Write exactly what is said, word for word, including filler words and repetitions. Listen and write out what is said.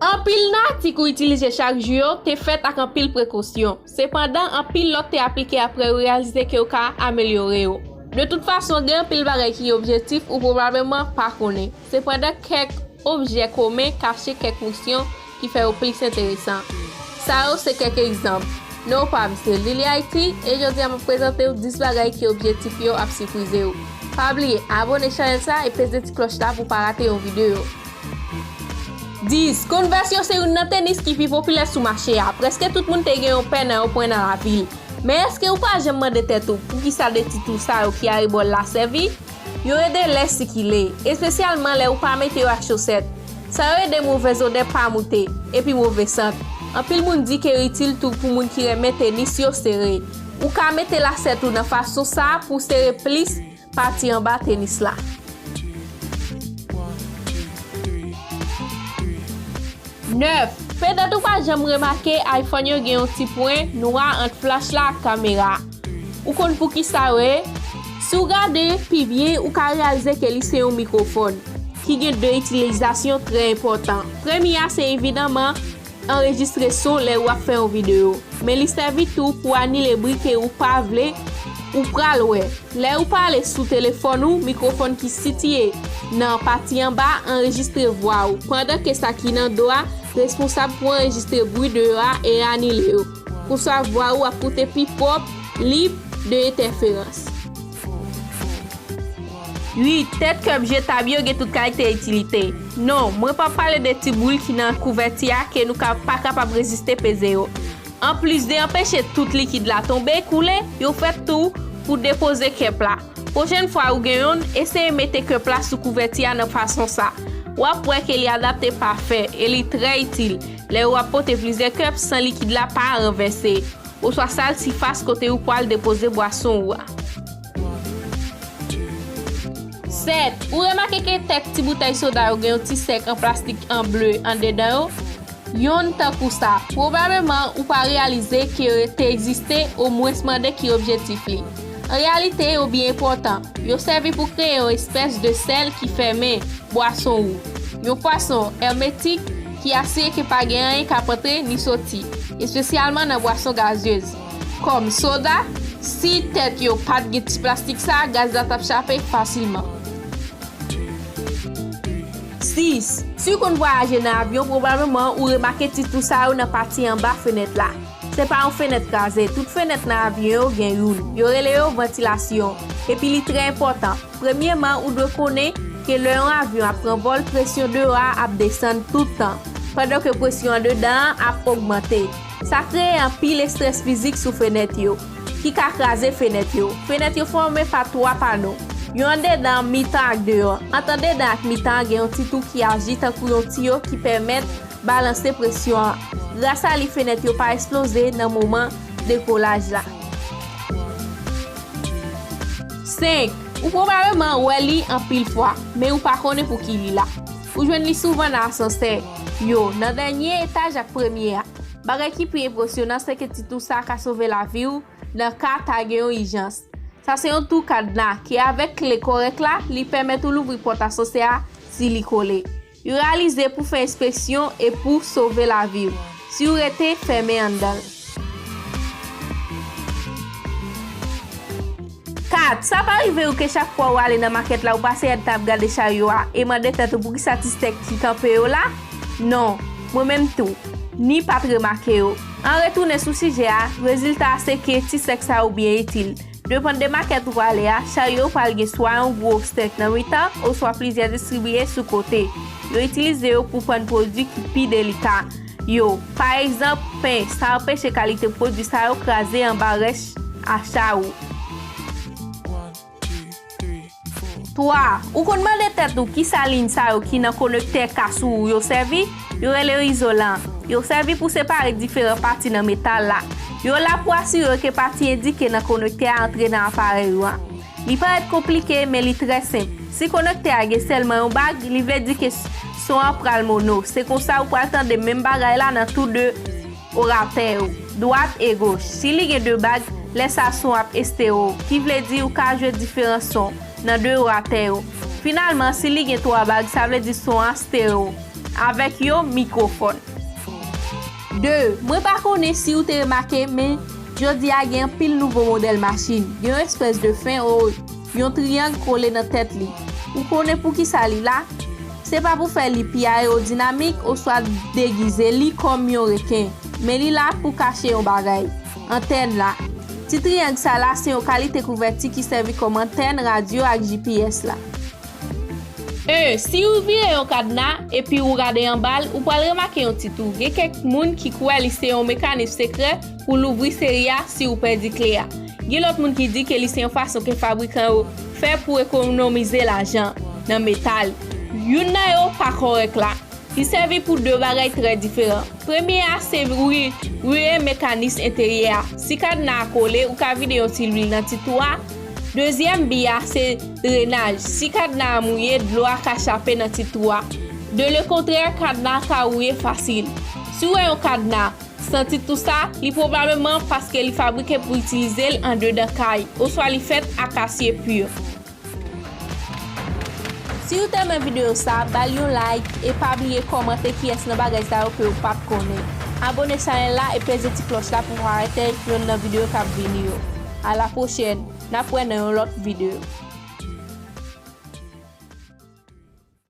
Anpil nan atik ou itilize chak jou yo te fèt ak anpil prekosyon. Sepandan, anpil lòt te aplike apre yo reyalize ke yo ka amelyore yo. De tout fason, gen anpil bagay ki objektif ou pwobableman pa konnen. Sepandan, kèk objè komen kache kèk fonksyon ki fè yo plis enteresan. Sa yo se kèk egzanp. Non pa m se Lily Haiti, e jodi a m ap prezante w dis bagay ki objektif yo ap siprize w. Pa bliye abone chanèl sa e peze ti klòch la pou w pa rate yon videyo. Dis, Converse yo se youn nan tenis ki pi popilè sou mache a. Prèske tout moun te gen yon pè nan yon pwen nan lavil. Men èske ou pa janm mande tèt ou poukisa de ti twou sa yo ki arebò l la sèvi? Yo ede lè sikile, espesyalman lè ou pa mete yo ak chosèt. Sa yo ede movèz odè pa moute, epi move sant. Anpil moun di ke yo itil tou pou moun ki renmen tenis yo sere. Ou ka mete lasèt ou nan fason sa a pou w sere plis pati anba tenis la. Nèf, petèt ou pa janm remake iPhone yo gen yon ti pwen nwa ant flach la ak kamera. Ou konn poukisa yo ye? Si w gade pi byen, ou ka reyalize ke li se yon mikwofòn ki gen de itilizasyon trè enpòtan. Premye a se evidaman anrejistre son lè w ap fè yon videyo, men li sèvi tou pou anile bri ke ou pa vle ou pral wè. Lè ou pale sou telefòn ou, mikwofòn ki sitiye nan pati anba anrejistre vwa ou, pandan ke sa ki nan do a responsab pou anrejistre bri deyò a e anile yo. Konsa vwa ou ap koute pi pwòp, lib de entèferans. Uit, tèt kèb jetab yo gen tout kalite itilite. Non, mwen p ap pale de ti boul ki nan kouvèti a ke nou ka, pa kapab reziste peze yo. Anplis de anpeche tout likid la tonbe, koule, yo fèt tou pou depoze kèp la. Pwochèn fwa ou gen yonn, eseye mete kèp la sou kouvèti a nan fason sa. W ap wè ke li adapte pafè e li trè itil lè w ap pote plizyè kèp san likid la pa ranvèse oswa sal sifas kote ou pral depoze bwason ou a. Sèt, ou remake ke tèt ti boutèy soda yo gen yon ti sèk an plastik an ble andedan yo? Yonn tankou sa, pwobableman ou pa reyalize ke yo te egziste, omwens mande ki objektif li. An reyalite, yo byen enpòtan. Yo sèvi pou kreye yon espès de sèl ki fèmen bwason ou. Yon fason èmetik ki asire ke pa gen anyen k ap antre ni soti, espesyalman nan bwason gazyez, kòm soda. Si tèt yo pa t gen ti plastik sa, gaz la t ap chape fasilman. Sis, si w konn vwayaje nan avyon, pwobableman ou remake ti twou sa yo nan pati anba fenèt la. Se pa yon fenèt kraze. Tout fenèt nan avyon yo gen youn. Yo rele yo vantilasyon. Epi li trè enpòtan. Premyeman, ou dwe konnen ke lè yon avyon ap pran vòl, presyon deyò a ap desann tout tan, pandan ke presyon andedan an ap ogmante. Sa kreye anpil estrès fizik sou fenèt yo, ki ka kraze fenèt yo. Fenèt yo fòme pa twa pano. Yon andedan, mitan ak deyò. Ant andedan ak mitan an gen yon ti twou ki aji tankou yon tiyo ki pèmèt balanse presyon an. Gras a li, fenèt yo pa esploze nan moman dekolaj la. Senk, ou pwobableman wè li anpil fwa, men ou pa konnen pou ki li la. Ou jwenn li souvan nan asansè yo, nan dènye etaj ak premye a. Bagay ki pi enpresyonan, se ke ti twou sa a ka sove lavi w nan ka ta gen yon ijans. Sa se yon twou kadna ke, avèk kle kòrèk la, li pèmèt ou louvri pòt asansè a si li kole. Yo reyalize pou fè enspeksyon e pou sove lavi w si w rete fèmen anndan l. Kat, sa pa rive w ke chak fwa w ale nan makèt la, ou pase èdtan ap gade charyo a e mande tèt ou poukisa ti stèk ki kanpe yo la? Non, mwen menm tou, ni pa t remake yo. An retounen sou sijè a, rezilta a se ke ti stèk sa yo byen itil. Depann de makèt ou prale a, charyo yo pral gen swa yon gwo stèk nan mitan oswa plizyè distribiye sou kote. Yo itilize yo pou prann pwodui ki pi delika yo. Pa egzanp, pen, sa anpeche kalite pwodui sa yo kraze anba rèch a cha ou. Twa, ou konn mande tèt ou kisa liy sa yo ki nan konektè kas ou yo sèvi? Yo rele yo izolan. Yo sèvi pou separe diferan pati nan metal la. Yo la pou asire ke pati endike nan konektè a antre nan aparèy ou a. Li parèt konplike, men li trè senp. Si konektè a gen sèlman yon bag, li vle di ke s-, son an pral mono. Se konsa ou pral tande menm bagay la nan tou de oratè yo, dwat e goch. Si li gen de bag, lè sa son ap estero, ki vle di ou ka jwe diferan son nan de oratè yo. Finalman, si li gen twa bag, sa vle di son an stereo. avèk yon mikwofòn. De, mwen pa konnen si ou te remake, men jodi a gen anpil nouvo modèl machin. Gen yon espès de fen o yon triyang kole nan tèt li. Ou konnen poukisa li la? Se pa pou fè li pi ayewodinamik oswa degize li kòm yon reken, men li la pou kache yon bagay. Antèn la. Ti triyang sa la se yon kalite kouvèti ki sèvi kòm antèn radyo ak G P S la. E, si ou vire yon kadna epi ou gade anba l, ou pral remake yon ti tou. Gen kèk moun ki kwè li se yon mekanis sekrè pou louvri seri a si ou pèdi kle a. Gen lòt moun ki di ke li se yon fason ke fabrikan yo fè pou ekonomize lajan nan metal. Youn nan yo pa kòrèk la. Li sèvi pou de bagay trè diferan. Premye a se ri-, rire mekanis enteryè a. Si kadna a kole, ou ka vide yon ti lwil nan ti tou a. Dezyèm bi a se drenaj. Si kadna a mouye, dlo a ka chape nan ti tou a. De le kontrè, kadna a ka wouye fasil. Si w wè yon kadna san ti tou sa, li pwobableman paske li fabrike pou itilize l andedan kay, oswa li fèt ak asye pur. Si ou te renmen videyo sa, ba l yon like e pa bliye kòmante kiyès nan bagay sa yo ke ou pa t konnen. Abone chanèl la e peze ti klòch la pou w pa rate yonn nan videyo k ap vini yo. A la pwochèn, n ap wè nan yon lòt videyo.